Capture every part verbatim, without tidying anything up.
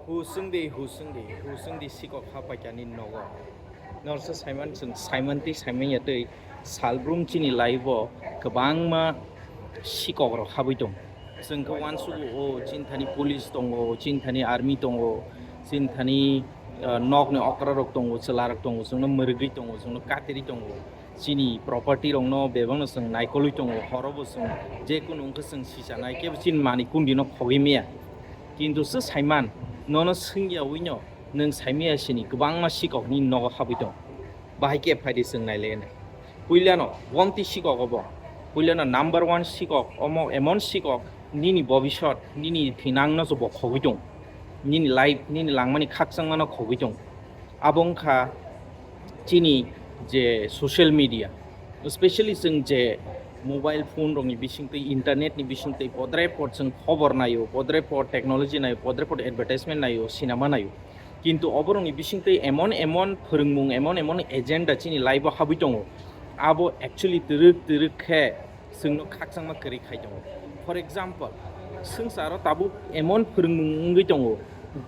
Husung di, husung di, husung di sikok ha paikani nogo. Norsa saiman chwng saiman tei saiman ya tei salbrum chini life o kwbangma sikok rok habwi tong. Chwng khe uansugo o chini thani police tongo, chini thani army tongo, chini thani, ah, nokni okra rok tongo, chwla rok tongo, chwngno mwrwgwi tongo, chwngno katirwi tongo. Chini property rokno bebakno chwng naikolwi tongo, horobo chwng jekunu wngkhe chwng sichanai, kebo chini mani kundino khogwi maya. Kintu se saiman, nono swngya wino nwng saimaya sini kwbangma sikokni nogo habwi tongo. Bahai khe phaidi chwng nailai nai. Puilano, wamtwi sikok obo. Puilano number one sikok, omo emon sikok, nini bobisot, nini thinangno se bo khogwi tongo. Nini life, nini langmani khakchangmano khogwi tongo. Abo wngkha chini je social media, specially chwng je mobile phone rokni bisingtwi, internet ni bisingtwi podre pod chwng khobor naio, podre pod technology naio, podre pod advertisement naio, cinema naio. Kintu oborokni bisingtwi emon emon phwrwngmung, emon emon agenda chini life o habwi tongo. Abo actually twrwk twrwk khe chwngno khakchangma kwrwi khai tongo. For example, swngcharo tabuk emon phwrwngmung wngwi tongo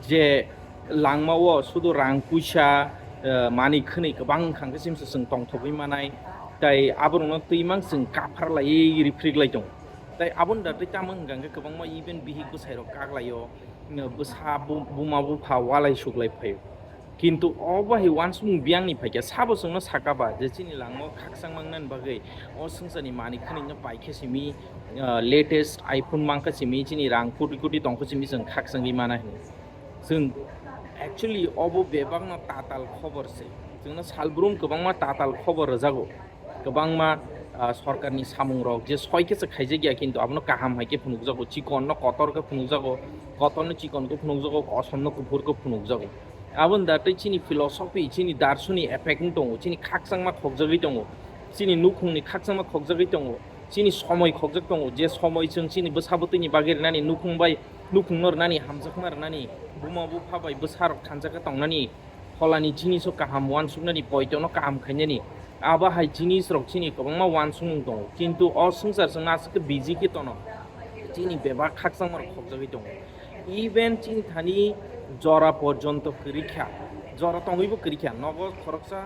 je langmao sudu rang puisa, eh, manwi khwnwi kwbang wngkha hwnkhe chimsa chwng tongthogwi manai, tai aborokno twi mang chwng kaphar laiwi rifrik lai tongo. Tai aboni da twi tamo hwnkha hwnkhe kwbangma even bihik bwsairok kak laio, eh, bwsa bu-, buma bupha walai suklai phaio. Kintu o bahai uansukmung biyangni phaikhe sabo chwngno saka ba je chini langmao khakchang mangnani bagwi o swngcharni manwi khwnwino paikhe simi, ah, latest iPhone mankha simi, chini rang koti koti tongkha simi chwng khakchangwi mana hwnwi. Chwng actually obo bebakno tatal khobor se. Chwngno salbrum kwbangma tatal khobor rwjago. Kwbangma, ah, sorkarni samungrok je soi khe se khaijakya, kintu abono kaham hai khe phunukjago, chikonno kotor khe phunukjago, kotorno chikon khe phunukjago, kosomno kuphur khe phunukjago. Aboni da tei chini philosophy, chini darsoni effect wng tongo, chini khakchangma khokjagwi tongo, chini nukhungni khakchangma khokjagwi tongo, chini somoi khokjak tongo, je somoi chwng chini bwsa bwtwini bagwi rwnani, nukhung bai nukhungno rwnani, hamjakma rwnani, buma bupha bai bwsarok thansa khe tongnani, pholani jiniso kaham uansuknani, poitono kaham khainani, abo hai jinisrok chini kwbangma uansukmung tongo, kintu o swngchar chwngno aswk khe busy khe tono, chini bebak khakchangmarok khokjagwi tongo. Even chini thani jora porjonto kwrwi kha, jora tongwibo kwrwi kha, nogo khoroksa,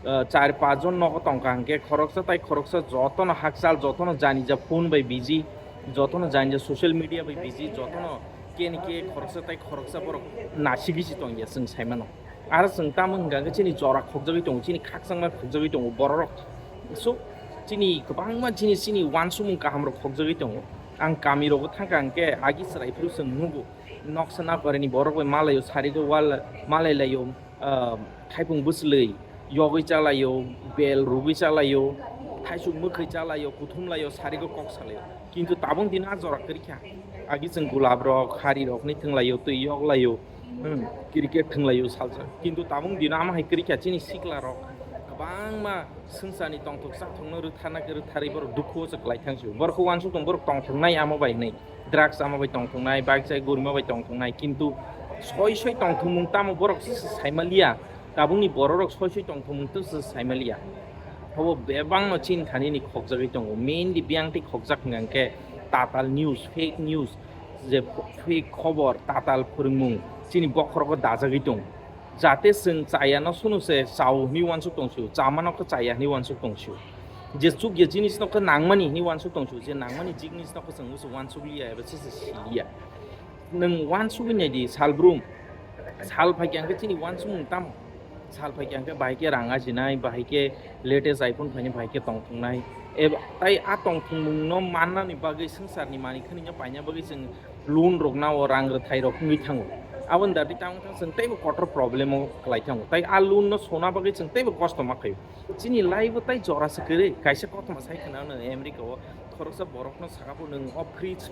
ah, char pach jon nogo tongkha hwnkhe khoroksa tai khoroksa jotono hakchal, jotono janija phone bai busy, jotono janija social media bai busy, jotono kene ke khoroksa tai khoroksa borok nasigwi se tongya chwng saimano. Aro chwng tamo hwnkha hwnkhe chini jora khokjagwi tongo, chini khakchangma khokjagwi tongo bororok. So, chini kwbangma jinis chini uansukmung kahamrok khokjagwi tongo. Ang kamirogo thangkha hwnkhe agi chwrai phuru chwng nugo. Noksa nakorini borok bai malaio, sarigo wal malai laio, ah, thaipung bwchwlwi yogwi chalaio, bel rugwi chalaio, thaisuk mwkhwi chalaio, kuthum laio, sarigo kok salaio. Kintu tabuk dino a jora kwrwi kha. Agi chwng gulab rok, hari rok ni thwng laio, twi yok laio, hmm, cricket thwng laio salsa. Kintu tabuk dino ama hai kwrwi kha, chini sikla rok kwbangma swngcharni tongthok chathokno rwtharna khe rwtharwi borok dukhu o se kwlai thang sio. Borok khe uansuk tong, borok tongthoknai amo bai hinwi. Drugs ama bai tongthoknai, bike chai gorima bai tongthoknai, kintu soi soi tongthokmung tamo borok se saimaliya, tabukni bororok soi soi tongthokmung tamo se saimaliya. Obo bebakno chini thanini khokjagwi tongo, mainly biyang tei khokjak hwnka hwnkhe tatal news, fake news, je fake khobor, tatal phwrwngmung chini bokhorogo dajagwi tongo. Jate chwng chayano sunu se chao hwnwi uansuk tong sio, chamano khe chaya hwnwi uansuk tong sio. Je chukya jinisno khe nangmani hwnwi uansuk tong sio, je nangmani jinisno khe chwng uansuk liya eba se se siliya. Nwng uansugwi naidi salbrum, sal phaikha hwnkhe chini uansukmung tamo? Sal phaikha hwnkhe bahai khe rang ajinai, bahai khe latest iPhone phainai, bahai khe tongthoknai. Eba tai a tongthokmungno mannani bagwi swngcharni manwi khwnino paina bagwi chwng loan rok nao, rang rwthai rok wngwi thango. Aboni dati tamo thang chwng teibo kotor problem o kwlai thango. Tai a loan no sona bagwi chwng teibo kosto ma khaio. Chini life o tai jora se kwrwi, kaisa kothoma sai khna no America o khoroksa borok no saka bo nwng o fridge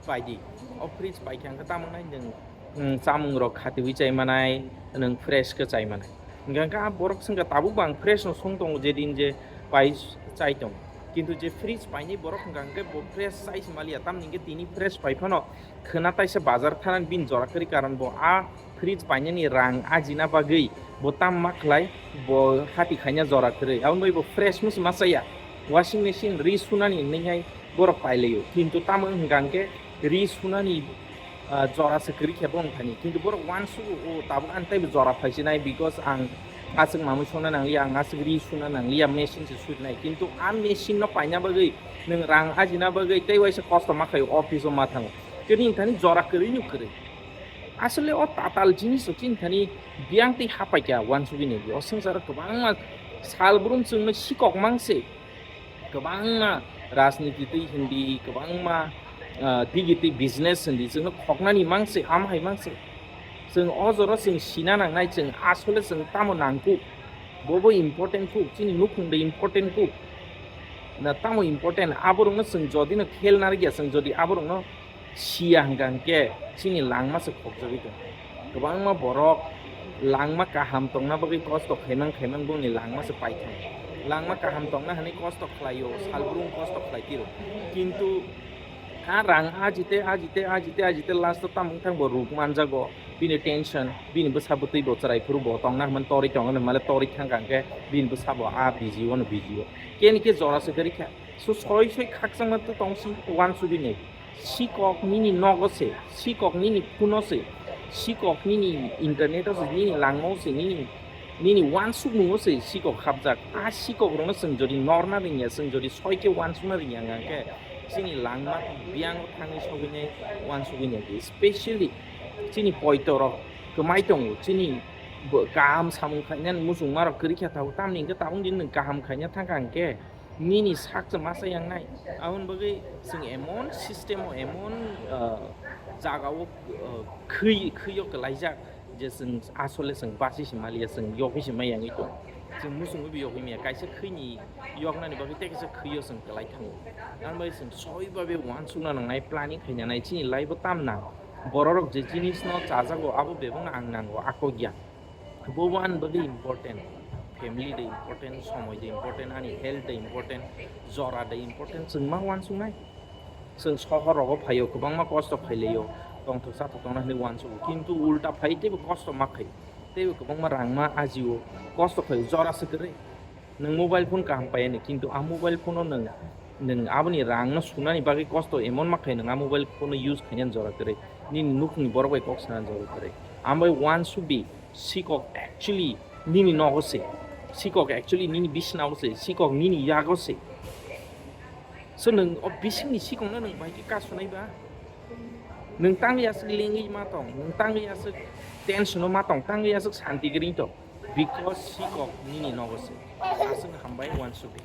pai di. O fridge pai khe ang khe tamo nai nwng, mm, chamung rok khatiwi chai manai, nwng fresh khe chai manai. Hingkha khe a borok swngkha tabuk bo ang fresh no song tongo je din je pai chai tongo. Kintu je fridge painai borok hingkha hingkhe bo fresh chai se maliya, tamni hingkhe tini fresh pai phano khwna taisa bazar thanani bini jora kwrwi, karon bo a fridge painani rang ajina bagwi bo tam ma khlai, bo hati khaina jora kwrwi. Aboni bagwi bo fresh no se ma chaya, washing machine ri sunani hinwi hai borok pai laio. Kintu tamo hingkha hingkhe ri sunani Ah, jora se kwrwi khe bo wngthani, kintu borok uansuk o tabuk ani teibo jora phaisinai, because ang aswk mamwi songna nangliya, ang aswk ri suna nangliya, machine se suinai, kintu a machine no paina bagwi, nwng rang ajina bagwi tei waisa kosto ma khaio, office o ma thango, tini wngthani jora kwrwi no kwrwi. Asole o tatal jinis o chini thani biyang tei hapaikha uansugwi nai, o swngcharo kwbangma salbrum chwngno sikok mangse. Kwbangma rajniti twi hindi, kwbangma, ah, digi twi business hindi, chwngno khoknani mangse, amhai mangse. Chwng o jora chwng sina nangnai, chwng asole chwng tamo nangkuk. Bobo important kuk, chini nukhung de important kuk. Na tamo important, aborokno chwng jodi no khel narikya, chwng jodi aborokno siya hwnkha hwnkhe chini langma se khokjagwi tongo. Kwbangma borok langma kaham tongna bagwi kosto khaimang khaimang bongni langma se paithango. Langma kaham tongna hwnwi kosto khlaio, salbrum kosto khlai tiro. Kintu a rang ajite, ajite, ajite, ajite last o tamo wngthang bo ruk manjago. Bini tension, bini bwsa bwtwi bo chwrai phuru bo tongna hwnmani torwi tongo hwnmale torwi thangkha hwnkhe bini bwsa bo a busy o no busy o. Keni khe jora se kwrwi kha. So soi soi khakchangma tong si uansugwi nai. Sikok nini nogo se, sikok nini phone o se, sikok nini internet o se, nini langma o se, nini, nini uansukmung o se sikok hapjak. A sikok rokno chwng jodi norna rwngya, chwng jodi soi khe uansukna rwngya hwnkha khe chini langma biyang o thangwi sogwi nai, uansugwi nai. Specially chini poito rok kwmai tongo, chini bo-, kaham samung khainani muchungma rok kwrwi khe tabuk, tamni hwnkhe tabuk din nwng kaham khaina thangkha hwnkhe nini sak se masa yang nai. Aboni bagwi chwng emon system o, emon, ah, jaga o, ah, khwi, khwi o kwlaijak je chwng asole chwng basi se maliya, chwng yogwi se mai yangwi tong. Chwng muchungwi bo yogwi maya, kaisa khwini yoknani bagwi tei kaisa khwi o chwng kwlai thango. Aboni bagwi chwng soi babe uansukna nangnai, planning khaina nai, chini life o tamna bororok je jinis no chajago abo bebakno ang nango, ako gyan. Bo ani bagwi important, family de important, somoi de important, ani health de important, jora de important, chwng ma uansuknai. Chwng sohor rogo phaio, kwbangma kosto khailaio, tongthok chathok tongna hinwi uansugo, kintu ulta phai teibo kosto ma khaio, teibo kwbangma rang ma ajio, kosto khaio, jora se kwrwi. Nwng mobile phone kaham paiya ni, kintu a mobile phone o nwng, nwng aboni rang no sunani bagwi kosto emon ma khai nwng a mobile phone no use khainani jora kwrwi. Nini nukhungni borok bai kok sanani jora kwrwi. Ambai uansuk di, sikok actually nini nogo se, sikok actually nini bisnago se, sikok nini yago se. So nwng o bisingni sikokno nwng bai khe kasunai ba? Nwng tangwi aswk lengwi ma tong, nwng tangwi aswk tension o ma tong, tangwi aswk santi kwrwi tong. Because sikok nini nogo se. Aswk hambai uansuk di.